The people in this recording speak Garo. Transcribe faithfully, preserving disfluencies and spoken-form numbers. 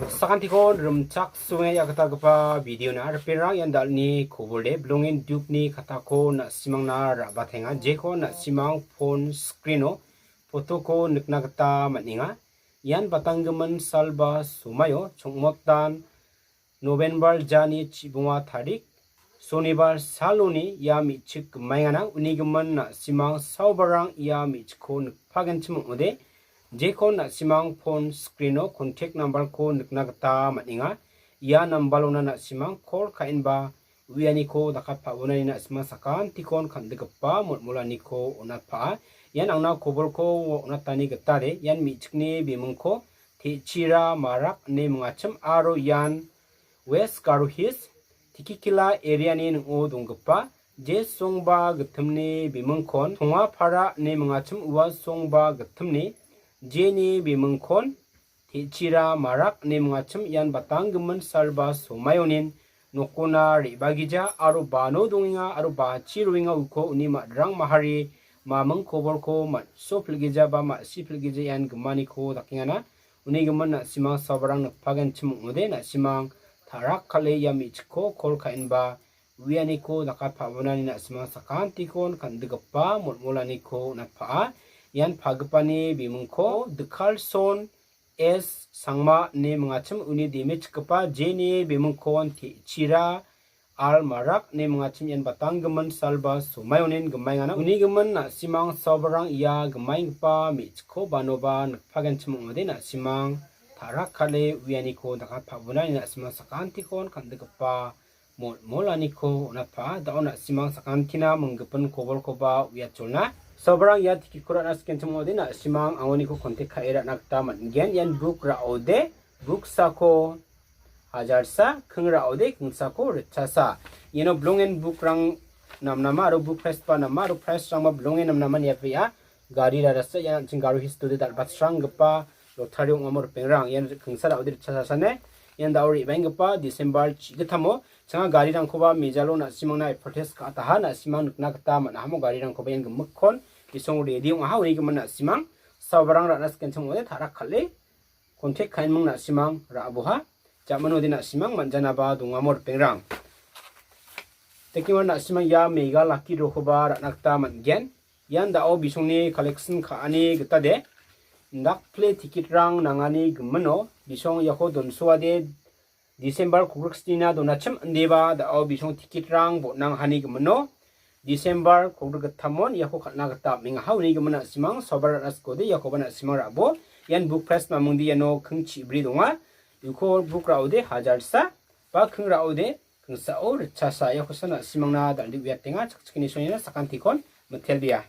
Sakantikon rimchaksoe ia gitagipa videona ripengrang ian dal·ni kobolde bilongen dukni katako na·simangna ra·batenga, jeko na·simang phone screeno photoko nikna gita man·enga. Ian batanggimin salba somaio chongmotan November jani chibonga tarik, sonibar saloni ia me·chik gimaengana. Unigimin na·simang saobarang ia me·chikko nikpagenchim ong·ode, jeko na·simang phone screeno contact numberko nikna gita man·enga. Ia nambalona na·simang call ka·enba uianiko dakatpa·bonani na·simang sakantikon kan·dikgipa molmolaniko on·atpaa. Ian angna kobolko on·atani gitade, ian me·chikni bimingko Techira Marak ine mingachim aro ian West Garo Hills, Tikikila areani ning·o donggipa, je songba gittimni bimingkon Tongapara ine mingachim ua songba gittimni, jeni bimingkon Techira Marak ine mingachim ian batanggimin salba somaionin nokona re·bagija aro bano dongenga aro bachi roenga uko uni ma·drang mahari maming kobolko man·so pilgija ba ma·si pilgija ian gimaniko dakengana. Unigimin na·simang saobarang nikpagenchim ong·ode, na·simang tarak kal·e ia me·chikko kol ka·enba uianiko dakatpa·bonani na·simang sakantikon kan·dikgipa molmolaniko on·atpaa. Ian pagipani bimingko Dikalson S Sangma ine mingachim uni deme chikgipa jeni bimingkon Techira Al Marak ine mingachim ian batanggimin salba somaionin gimaengana. Unigimin na·simang saobarang ia gimaenggipa me·chikko banoba nikpagenchim ong·ode, na·simang tarak kal·e uianiko dakatpa·bonani na·simang sakantikon kan·dikgipa molmolaniko on·atpaa. Da·o na·simang sakantina minggipin kobolkoba uiacholna. Saobarang ia tikitko ra·na sikenchim ong·ode, na·simang angoniko contact ka·e ra·na gita man·gen. Ian buk ra·ode, buksako hajarsa, kring ra·ode, kingsako ritchasa. Iano bilongen bukrang namnama aro buk price ba nama aro pricerangba bilongen namnama niatbea. Gari rarasa ian an·ching Garo Hills Today dal·batsranggipa lottery ong·amo ripengrang. Ian kingsa ra·ode ritchasasane. Ian da·o re·baenggipa December chi·gittamo changa garirangkoba mejalo na·simangna advertise ka·ataha, na·simang nikna gita man·ahamo garirangkoba ian gimikkon bisong ready ong·aha. Unigimin na·simang saobarang ra·na sikenchim ong·ode, tarak kal·e contact ka·enming na·simang ra·boha. Jamanode na·simang man·janaba dongamo ripengrang. Tekingo na·simang ia mega lucky draw-koba ra·na gita man·gen. Ian da·o bisongni collection ka·ani gitade, indakple tikitrang nangani gimino bisong iako donsoade December kolgriksnina donachim indeba da·o bisong tikitrang bon·anghani gimino December kolgrikgittamon iako kal·na gita am·engaha. Unigimin na·simang saobarang ra·na sikode, iakoba na·simang ra·bo. Ian buk price mamingde iano kring chibri donga. Uko buk ra·ode hajarsa ba kring ra·ode kingsao ritchasa. Iakosa na·simangna dal·e uiatenga, chakchikni sonina sakantikon mitelbea.